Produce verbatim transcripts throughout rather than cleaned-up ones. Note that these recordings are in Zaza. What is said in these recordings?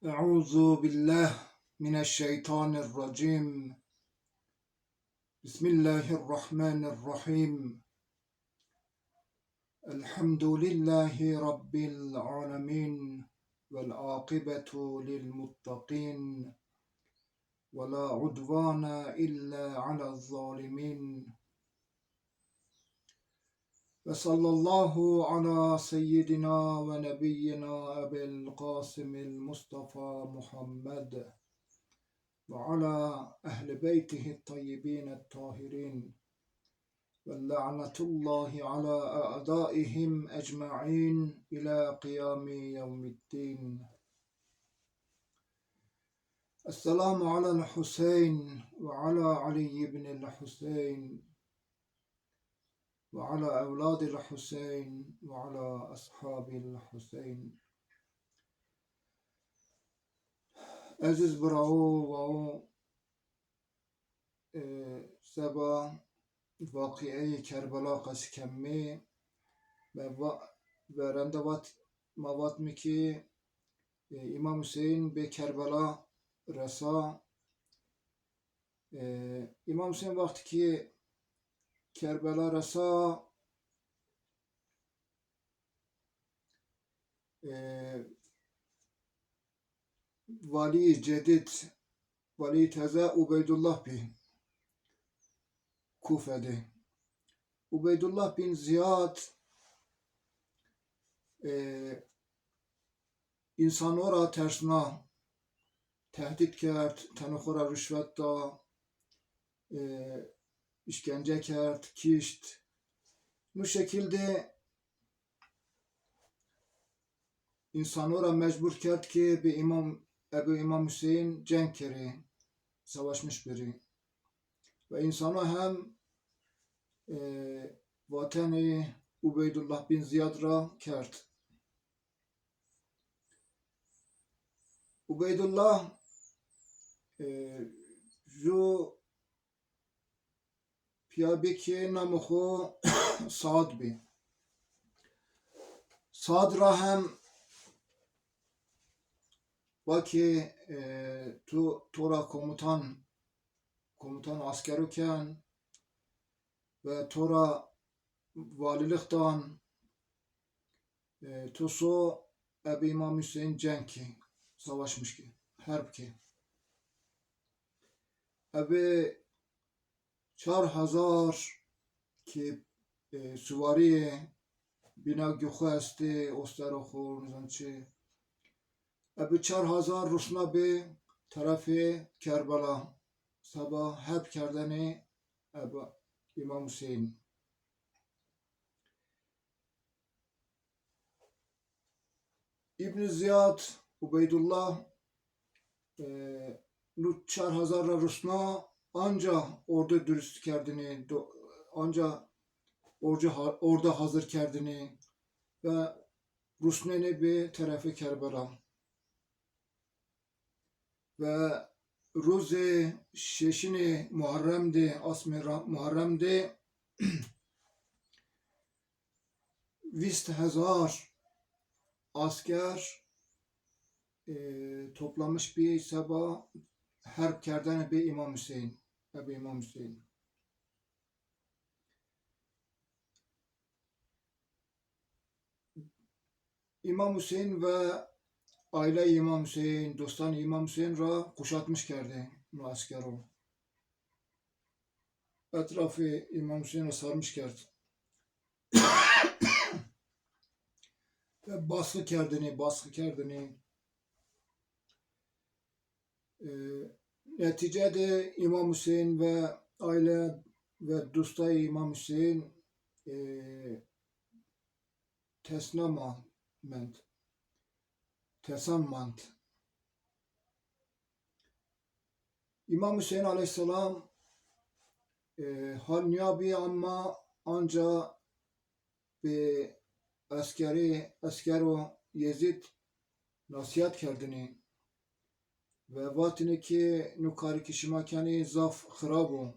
أعوذ بالله من الشيطان الرجيم. بسم الله الرحمن الرحيم. الحمد لله رب العالمين، والعاقبة للمتقين، ولا عدوان إلا على الظالمين. وصلى الله على سيدنا ونبينا أبي القاسم المصطفى محمد وعلى أهل بيته الطيبين الطاهرين، ولعنة الله على أعدائهم أجمعين إلى قيام يوم الدين. السلام على الحسين وعلى علي بن الحسين وعلى أولاد الحسين وعلى أصحاب الحسين. Eziz birawo, wawo, e, seba waqieyê Kerbela qesî kemê, me va-, verende vat, ma vatmî ki, e, Îmam Huseyîn bê Kerbela resa. E, Îmam Huseyîn wextî ki Kerbela resa, e, valîyê cedîd, valîyê teze Ubeydullah bî Kufe de. Ubeydullah bin Ziyad, e, însano ra tersna, tehdît kerd, tenê xo ra ruşvet da, e, îşkence kerd, kişt. Nu şekil de însano ra mecbur kerd ki bi Îmam, Ebu Îmam Huseyîn cenk kerê, savaşmiş birî. Ve însano hem, e, vatenê Ubeydullah bin Ziyad ra kerd. Ubeydullah, e, ju pîya bî ki namê xo Saad bî. Saad ra hem va ki, e, tu, to ra komutan, komutan askero ken ve to ra valîlix dan, e, tu so Ebu Îmam Huseyîn cenk kî, savaşmiş kî, herb kî. Ebi çar hezar ki, e, suwarîyê bîna gî xo estê, ostero xo, nizam çi. Ebi çar hezar rusna bê terefê Kerbela, seba herb kerdenê Ebu Îmam Huseyîn. Îbn Ziyad, Ubeydullah, e, nu çar hezar ra rusna anca ordu durust kerdinî, do-, anca ordu ha-, ordu hazir kerdinî ve rusnenê bi terefê Kerbela. Ve ruzê şeşinê Muharrem de, asmê ra-, Muharrem de vîst hezar asker, e, toplamiş bî seba herb kerdene bê Îmam Huseyîn, Ebu Îmam Huseyîn. Îmam Huseyîn ve aîleyê Îmam Huseyîn, dostanê Îmam Huseyîn ra kuşatmiş kerdê no eskero. Etrafê Îmam Huseyîn ra sarmiş kerd. Ve baskı kerdinî, baskı kerdinî. E, netîce de Îmam Huseyîn ve aîle ve dostayê Îmam Huseyîn, e, tesna ma-, mend. Tesan mand. Îmam Huseyîn aleyhîsselam, e, hal nîyabî ama anca bi eskerî, eskero Yezîd nasîhet kerdinî ve vatînî ki nu karî ki şima kenî zaf xirab o.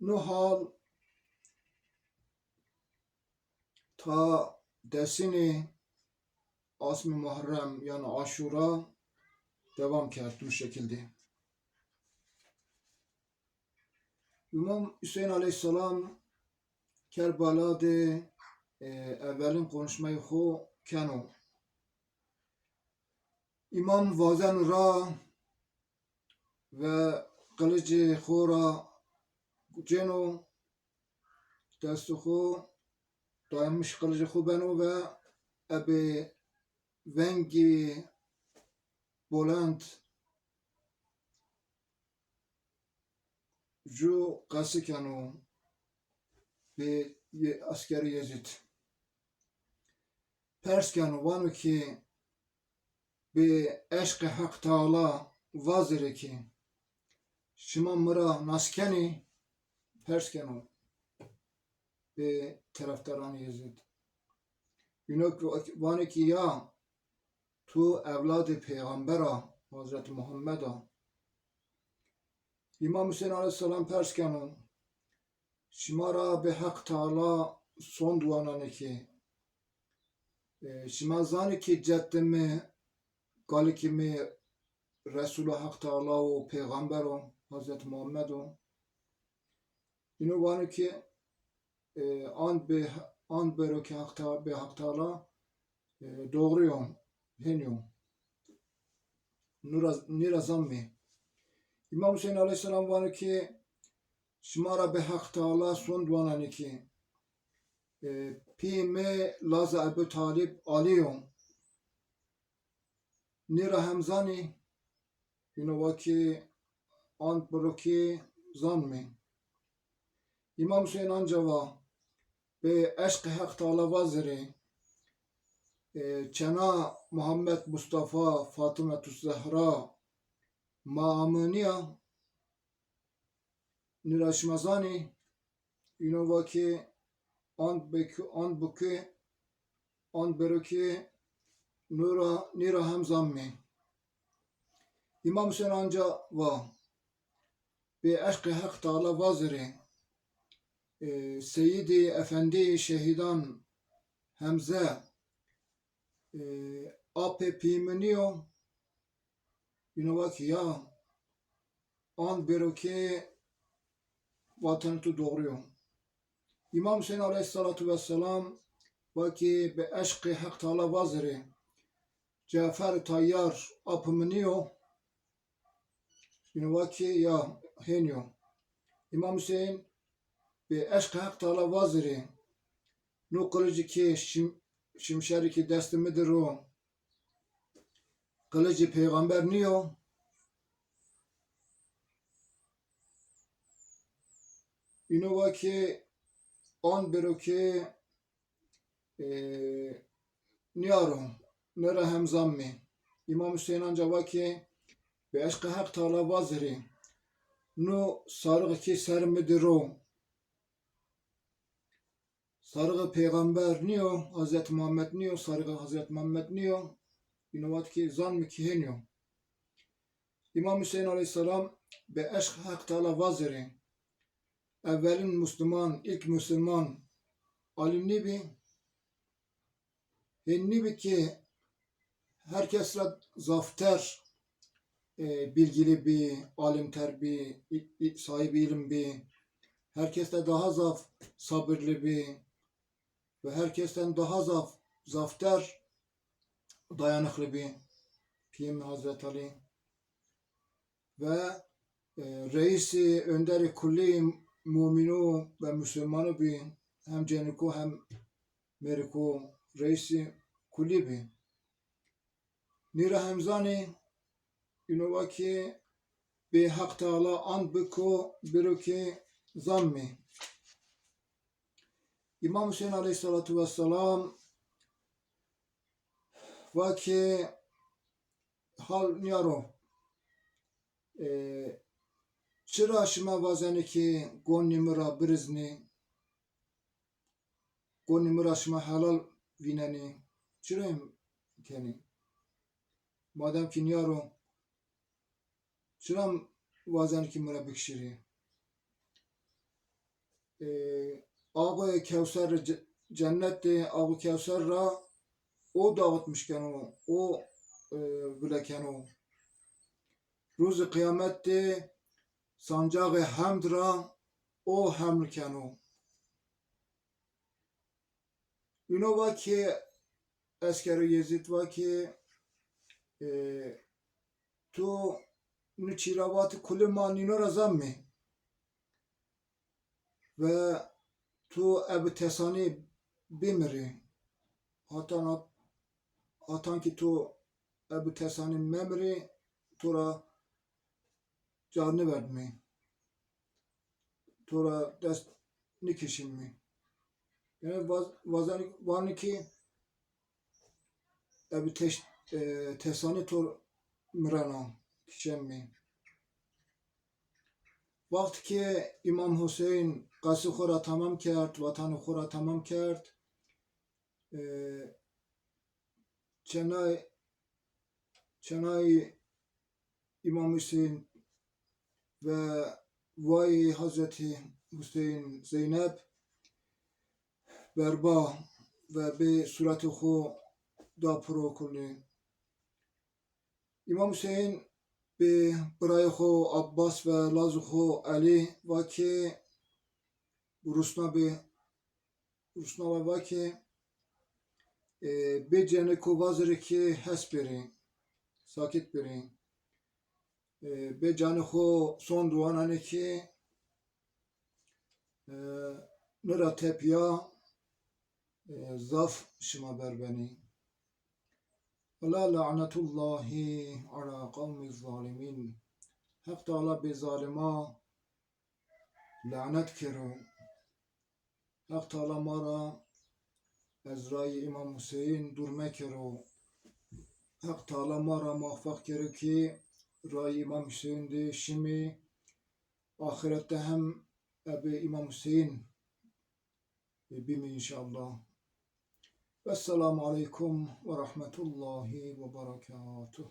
Nu hal ta desînî asmê Muharrem, yanî Aşura devam kerd bu şekilde. Îmam Hüseyin aleyhisselam Kerbela de, e, evelin konuşmayê xo keno. Îmam wazeno ra ve qilicê xo ra cêno, destê xo dayamış qilicê xo beno ve ebe vengê bolend ju qesî keno bi ye-, eskerê Yezîd. Pers keno, vano ki, bi eşqê Heq Teala vazirê ki, şima mi ra nas kenî? Pers keno bi terefdaranê Yezîd. Îno ki vanê ki ya, tu ewladê peyxamber a, Hazretî Muhammed a. Îmam Huseyîn aleyhisselam pers keno, şima ra bi Heq Teala sond wananê ki, e, şima zanê ki ceddê mi, kalikê mi Resula Heq Teala o, peyxamber o, Hazretî Muhammed o. Îno vano ki, e, and bi, and bero ki Heq Te-, bi Heq Teala, e, doğru yo, hên yo. Nura, nîra zanmê. Îmam Huseyîn aleyhisselam vano ki, şima ra bi Heq Teala sond wananê ki, e, pîyê mi lazê Ebu Talib Alî yo. Nîra hem zanî, îno va ki and biro ki zanmê. Îmam Huseyîn anca va, bi eşqê Heq Teala vazirê, e, çena Muhammed Mustafa, Fatimetu Zehra, ma aminiya, nîra şima zanî, îno va ki and bik-, and bikê, and bero ki nura, nîra hem zanmê. Îmam Huseyîn anca va, bi eşqê Heq Teala vazirê, e, Seyîdê Efendî Şehîdan Hemze, e, apê pîyê mi nîyo, îno va ki ya, and bero ki vatenê tu doğru yo. Îmam Huseyîn aleyhisselatu vesselam va ki bi eşqê Heq Teala vazirê, Cafer Tayyar apê mi nîyo, îno va ki ya, hên yo. Îmam Huseyîn bi eşqê Heq Teala vazirê, no qilicî ki şim-, şimşerî ki destê mi dir o, qilicê peyxamber nîyo. Îno va ki and biro ki, e, nîyaro, nîra hem zanmê. Îmam Huseyîn anca va ki, bi eşqê Heq Teala vazirê, no sarixî ki serê mi dir o, sarixê peyxamber nîyo, Hazretî Muhammed nîyo, sarixê Hazretî Muhammed nîyo. Îno vat ki zanmê ki hên yo. Îmam Huseyîn aleyhisselam bi eşq Heq Teala vazirê, evelin musliman, ilk musliman Alî nîbî, hên nîbî ki her kes ra zafter, e, bilgili bî, alimter bî, î-, î-, sahîbî îlim bî. Her kes de daha zaf sabirli bî ve her kesden daha zaf, zafter dayanıklı bî. Pîyê mi Hazret Alî. Ve, e, reîsî, önderê kullî mumîno ve musulmano bî. Hem ceniko hem mêriko reîsî kullî bî. Nîra hem zanî, îno va ki bê Heq Teala and biko, biro ki zanmê. Îmam Huseyîn aleyhisselatu vesselam va ki hal nîyaro, e, çira şima vazenê ki gonî mi ra biriznî? Gonî mi ra şima helal vînenî, çira em kenî? Madem ki nîyaro, çira wazenî ki mi ra bikişirî? E, axê Kewser, ce-, cennet de axê Kewser ra o dağıtmış keno, o, e, vile keno. Ruzê qıyamet de sancaxê hemd ra o heml keno. Ino va ki, Eskero Yezîd va ki, e, tu nu çîravatî kulî ma nîno ra zammî. Ve tu ebi tesanî bimirî. Hatan, hatan ki tu ebi tesanî memirî, tu ra car niverdimî. Tu ra dest nikişimî. Yani vaz-, vazanî, vanî ki ebi teş-, e, tesanî tu mirena, kişemî. Wext ki Îmam Huseyn qesî xo ra tamam kerd, vatanê xo ra tamam kerd, e, çenay, çenay Îmam Huseyn ve vayê Hazretî Huseyn Zeynep berba ve bê suretê xo da piro kulî. Îmam Huseyn bê birayê xo Abbas ve lazê xo Elî va ki rusna bê, rusna ve va ki, e, bê cenê ko vazirê ki hes bêrî, sakit bêrî. E, bê canê xo son duananê ki, e, nira tepya, e, zaf şima berbenî. Ela la'netullahî ala qewmî zalimîn. Heq Teala bê zalima lanet kero. Heq Teala ma ra ez rayê Îmam Huseyn dûr mekero. Heq Teala ma ra muweffeq kero ki rayê Îmam Huseyn de şimî, axirette hem ebi Îmam Huseyn bimî înşallah. Vesselamu aleykum ve rahmetullahi ve berekatuh.